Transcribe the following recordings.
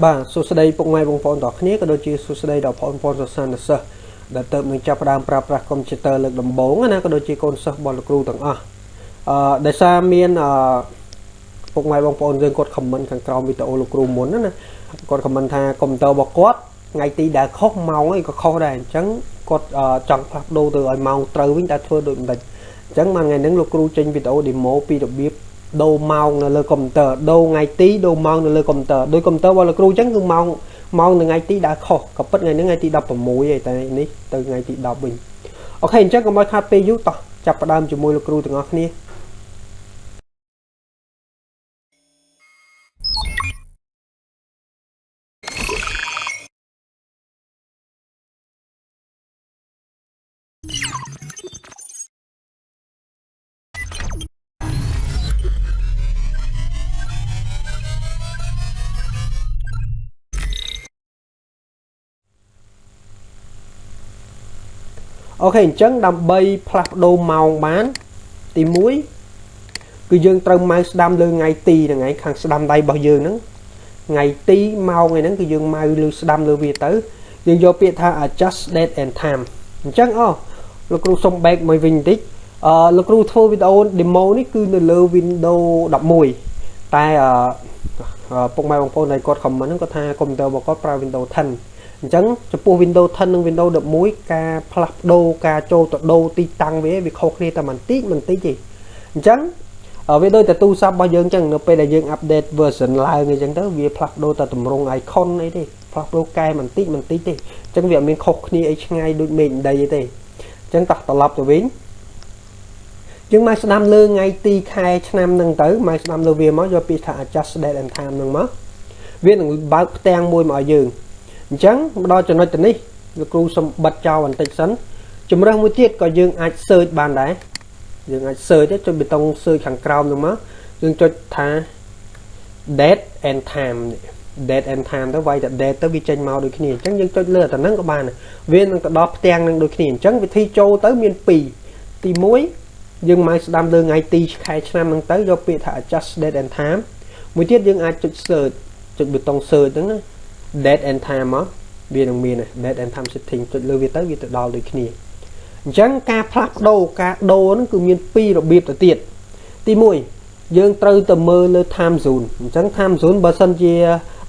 បាទសួស្តីពុកម៉ែបងប្អូនទាំងគ្នាក៏ដូចជាសួស្តីដល់បងប្អូនសិស្សានុសិស្សដែលទៅនឹងចាប់ផ្ដើមប្រើប្រាស់កុំព្យូទ័រលើកដំបូងណាក៏ដូចជាកូនសិស្សរបស់លោកគ្រូទាំងអស់អឺដោយសារមានអឺពុកម៉ែបងប្អូនយើងគាត់ comment ខាងក្រោមវីដេអូលោកគ្រូមុនណាគាត់ comment ថាកុំព្យូទ័ររបស់គាត់ថ្ងៃទីដែលខុសម៉ោងអីក៏ខុសដែរអញ្ចឹងគាត់ចង់ផ្លាស់ប្ដូរទៅឲ្យម៉ោងត្រូវវិញតែធ្វើដូចម្ដេចអញ្ចឹងមួយថ្ងៃហ្នឹងលោកគ្រូចេញវីដេអូ demo ពីរបៀបដូរម៉ោងនៅលើកុំព្យូទ័រដូរថ្ងៃទីដូរម៉ោងនៅលើកុំព្យូទ័រដោយកុំព្យូទ័ររបស់លោកគ្រូអញ្ចឹងគឺម៉ោងម៉ោងនៅថ្ងៃទីដើរខុសក៏ពិតថ្ងៃហ្នឹងថ្ងៃទី16ឯតែនេះទៅថ្ងៃទី10វិញ OK អញ្ចឹងកុំឲ្យខាតពេលយូរតោះចាប់ផ្ដើមជាមួយលោកគ្រូទាំងអស់គ្នា OK អញ្ចឹងដើម្បីផ្លាស់ប្ដូរម៉ោងបានទី1គឺយើងត្រូវ mouse ស្ដាំលើថ្ងៃទីហ្នឹងឯងខាងស្ដាំដៃរបស់យើងហ្នឹងថ្ងៃទីម៉ោងឯហ្នឹងគឺយើង mouse លើស្ដាំលើវាទៅយើងយកពាក្យថា adjust date and time អញ្ចឹងអូលោកគ្រូសុំ back មួយវិញបន្តិចអឺលោកគ្រូធ្វើវីដេអូ demo នេះគឺនៅលើ Windows 11តែអឺពុកម៉ែបងប្អូនដែលគាត់ comment ហ្នឹងគាត់ថាកុំព្យូទ័ររបស់គាត់ប្រើ Windows 10អញ្ចឹងចំពោះ Windows 10និង Windows 11ការផ្លាស់ប្ដូរការចូលទៅដូរទីតាំងវាវាខុសគ្នាតែបន្តិចបន្តិចទេអញ្ចឹងវាដូចតែទូរស័ព្ទរបស់យើងអញ្ចឹងនៅពេលដែលយើង update version ឡើងអញ្ចឹងទៅវាផ្លាស់ប្ដូរតែទម្រង់ icon អីទេផ្លាស់ប្ដូរកែបន្តិចបន្តិចទេអញ្ចឹងវាអត់មានខុសគ្នាអីឆ្ងាយដូចមេឃដីទេអញ្ចឹងតោះត្រឡប់ទៅវិញយើងមកស្ដាំលើថ្ងៃទីខែឆ្នាំហ្នឹងទៅមកស្ដាំលើវាមកយកពាក្យថា adjust date and time ហ្នឹងមកវានឹងបើកផ្ទាំងមួយមកឲ្យយើងអញ្ចឹងមកដល់ចំណុចទៅនេះលោកគ្រូសុំបិទចោលបន្តិចសិនជំរើសមួយទៀតក៏យើងអាច search បានដែរយើងអាច search ចុចប៊ូតុង search ខាងក្រោមហ្នឹងមកយើងចុចថា date and time នេះ date and time ទៅវាយតែ date ទៅវាចេញមកដូចគ្នាអញ្ចឹងយើងចុចលើតែហ្នឹងក៏បានវានឹងទៅដល់ផ្ទាំងនឹងដូចគ្នាអញ្ចឹងវិធីចូលទៅមាន2ទី1យើងមកស្ដាំលើថ្ងៃទីខែឆ្នាំហ្នឹងទៅយកពាក្យថា adjust date and time មួយទៀតយើងអាចចុច search ចុចប៊ូតុង search ហ្នឹងណា date and time មកវានឹងមាន date and time setting ចុចលើវាទៅវាទៅដល់ដូចគ្នាអញ្ចឹងការផ្លាស់ប្ដូរការដូរហ្នឹងគឺមានពីររបៀបទៅទៀតទី1យើងត្រូវទៅមើលលើ time zone អញ្ចឹង time zone បើសិនជា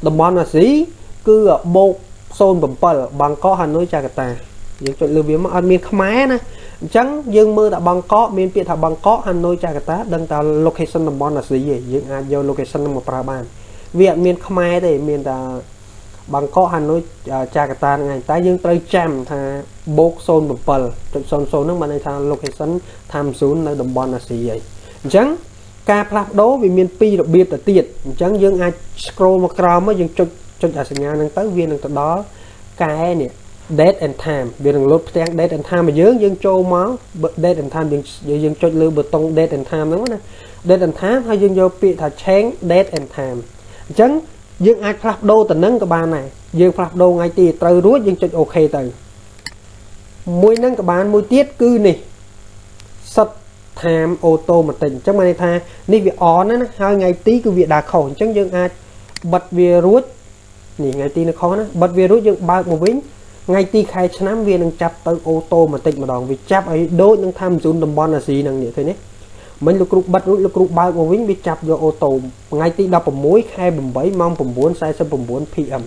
តំបន់អាស៊ីគឺបូក07បាងកកហាណូយចាកាតាយើងចុចលើវាមកអត់មានខ្មែរណាអញ្ចឹងយើងមើលតែបាងកកមានពាក្យថាបាងកកហាណូយចាកាតាដឹងតែ location តំបន់អាស៊ីឯងយើងអាចយក location ហ្នឹងមកប្រើបានវាអត់មានខ្មែរទេមានតែបាងកកហាណូយចាកាតាហ្នឹងឯងតែយើងត្រូវចាំថាបូក07.00ហ្នឹងបានន័យថា location time zone នៅតំបន់អាស៊ីឯងអញ្ចឹងការផ្លាស់ប្ដូរវាមានពីររបៀបទៅទៀតអញ្ចឹងយើងអាច scroll មកក្រោមមកយើងចុចចុចអាសញ្ញាហ្នឹងទៅវានឹងទៅដល់កែនេះ date and time វានឹងលោតផ្ទាំង date and time មកយើងយើងចូលមក date and time យើងយើងចុចលើប៊ូតុង date and time ហ្នឹងណា date and time ហើយយើងយកពាក្យថា change date and time អញ្ចឹងយើងអាចផ្លាស់ប្ដូរទៅនឹងក៏បានដែរយើងផ្លាស់ប្ដូរថ្ងៃទីត្រូវរួចយើងចុច OK ទៅមួយហ្នឹងក៏បានមួយទៀតគឺនេះ set time automatic អញ្ចឹងមានន័យថានេះវា on ណាហើយថ្ងៃទីគឺវាដើរខុសអញ្ចឹងយើងអាចបិទវារួចនេះថ្ងៃទីនៅខុសណាបិទវារួចយើងបើកមកវិញថ្ងៃទីខែឆ្នាំវានឹងចាប់ទៅ automatic ម្ដងវាចាប់ឲ្យដូចនឹង time zone តំបន់អាស៊ីហ្នឹងនេះឃើញទេមិញលោកគ្រូបិទរួចលោកគ្រូបើកមកវិញវាចាប់យក auto ថ្ងៃទី16ខែ8ម៉ោង9:49 PM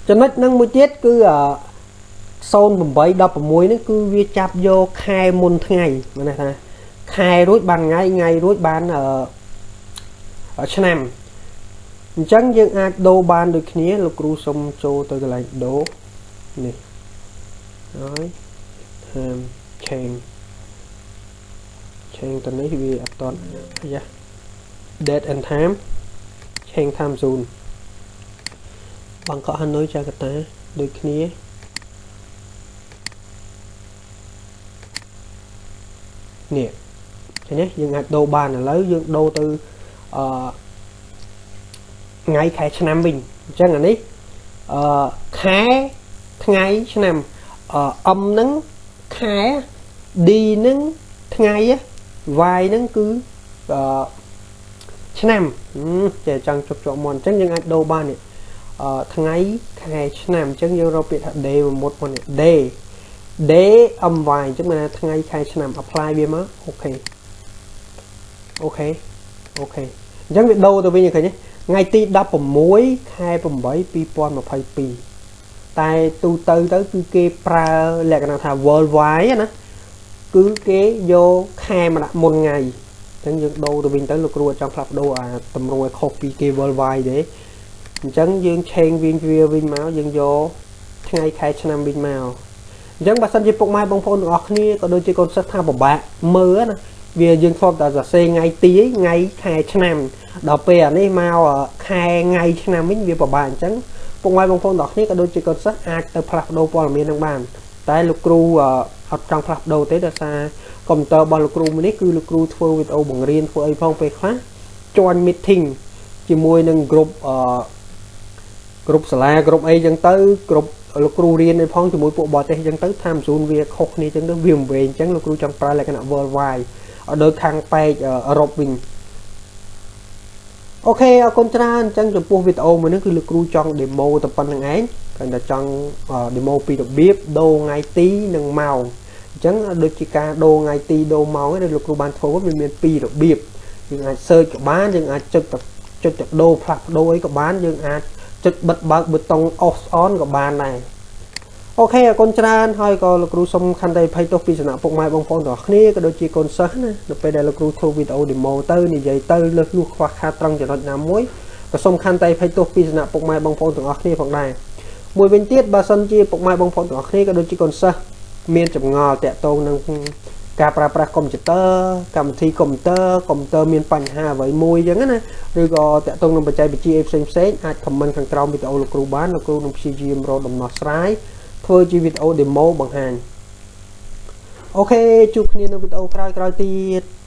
ចំណុចនឹងមួយទៀតគឺ0816នេះគឺវាចាប់យកខែមុនថ្ងៃមានន័យថាខែរួចបានថ្ងៃថ្ងៃរួចបានអឺឆ្នាំអញ្ចឹងយើងអាចដូរបានដូចគ្នាលោកគ្រូសុំចូលទៅកន្លែងដូរនេះហើយ time change change ទៅនេះវាអត់តអាយ៉ា date and time change time zone បាងកកហាណូយចាកាតាដូចគ្នានេះឃើញទេយើងអាចដូរបានឥឡូវយើងដូរទៅអឺថ្ងៃខែឆ្នាំវិញអញ្ចឹងអានេះអឺខែថ្ងៃឆ្នាំអឺ M ហ្នឹងខែ D ហ្នឹងថ្ងៃ Y ហ្នឹងគឺអឺឆ្នាំចេះចង់ជប់ជាប់មាត់អញ្ចឹងយើងអាចដូរបាននេះ ថ្ងៃខែឆ្នាំអញ្ចឹងយើងរកពាក្យថា day មួយមុតមកនេះ day day my អញ្ចឹងមានថាថ្ងៃខែឆ្នាំ apply វាមក OK OK OK អញ្ចឹងវាដូរទៅវិញឃើញទេថ្ងៃទី16ខែ8 2022តែទូទៅទៅគឺគេប្រើលក្ខណៈថា worldwide ណាគឺគេយកខែមកដាក់មុនថ្ងៃអញ្ចឹងយើងដូរទៅវិញទៅលោកគ្រូអត់ចង់ផ្លាស់ប្ដូរអាតម្រងឲ្យខុសពីគេ worldwide ទេអញ្ចឹងយើង change វិញវាវិញមកយើងយកថ្ងៃខែឆ្នាំវិញមកអញ្ចឹងបើសិនជាពុកម៉ែបងប្អូនទាំងអស់គ្នាក៏ដូចជាកូនសិស្សថាពិបាកមើលណាវាយើងធ្លាប់តែសរសេរថ្ងៃទីថ្ងៃខែឆ្នាំដល់ពេលអានេះមកខែថ្ងៃឆ្នាំវិញវាពិបាកអញ្ចឹងពុកម៉ែបងប្អូនទាំងអស់គ្នាក៏ដូចជាកូនសិស្សអាចទៅផ្លាស់ប្ដូរព័ត៌មាននឹងបានតែលោកគ្រូអត់ចង់ផ្លាស់ប្ដូរទេដោយសារកុំព្យូទ័ររបស់លោកគ្រូមួយនេះគឺលោកគ្រូធ្វើវីដេអូបង្រៀនធ្វើអីផងពេលខ្លះ join meeting ជាមួយនឹងក្រុមអឺគ្រប់សាលាគ្រប់អីចឹងទៅគ្រប់លោកគ្រូរៀនឯផងជាមួយពួកបរទេសចឹងទៅ time zone វាខុសគ្នាចឹងទៅវាមិនវែងចឹងលោកគ្រូចង់ប្រើលក្ខណៈ worldwide ឲ្យដូចខាងប៉ែកអឺរ៉ុបវិញ OK អរគុណច្រើនអញ្ចឹងចំពោះវីដេអូមួយនេះគឺលោកគ្រូចង់ demo តែប៉ុណ្្នឹងឯងគ្រាន់តែចង់ demo ពីរបៀបដូរថ្ងៃទីនិងម៉ោងអញ្ចឹងដូចជាការដូរថ្ងៃទីដូរម៉ោងឯងលោកគ្រូបានធ្វើវាមានពីររបៀបយើងអាច search ក៏បានយើងអាចចុចទៅចុចទៅដូរផ្លាស់ប្ដូរអីក៏បានយើងអាចចុចបិទបើកប៊ូតុង off on ក៏បានដែរ OK អរគុណច្រើនហើយក៏លោកគ្រូសូមខន្តីអភ័យទោសពីសំណាក់ពុកម៉ែបងប្អូនទាំងអស់គ្នាក៏ដូចជាកូនសិស្សណានៅពេលដែលលោកគ្រូធ្វើវីដេអូ demo ទៅនិយាយទៅលើសលួសខ្វះខាតត្រង់ចំណុចណាមួយក៏សូមខន្តីអភ័យទោសពីសំណាក់ពុកម៉ែបងប្អូនទាំងអស់គ្នាផងដែរមួយវិញទៀតបើសិនជាពុកម៉ែបងប្អូនទាំងអស់គ្នាក៏ដូចជាកូនសិស្សមានចម្ងល់តាក់ទងនឹងការប្រើប្រាស់កុំព្យូទ័រកម្មវិធីកុំព្យូទ័រកុំព្យូទ័រមានបញ្ហាអ្វីមួយអញ្ចឹងណាឬក៏តាក់ទងនឹងបច្ចេកវិទ្យាអីផ្សេងផ្សេងអាច comment ខាងក្រោមវីដេអូលោកគ្រូបានលោកគ្រូនឹងព្យាយាមរកដំណោះស្រាយធ្វើជាវីដេអូ demo បង្ហាញ OK ជួបគ្នានៅវីដេអូក្រោយៗទៀត។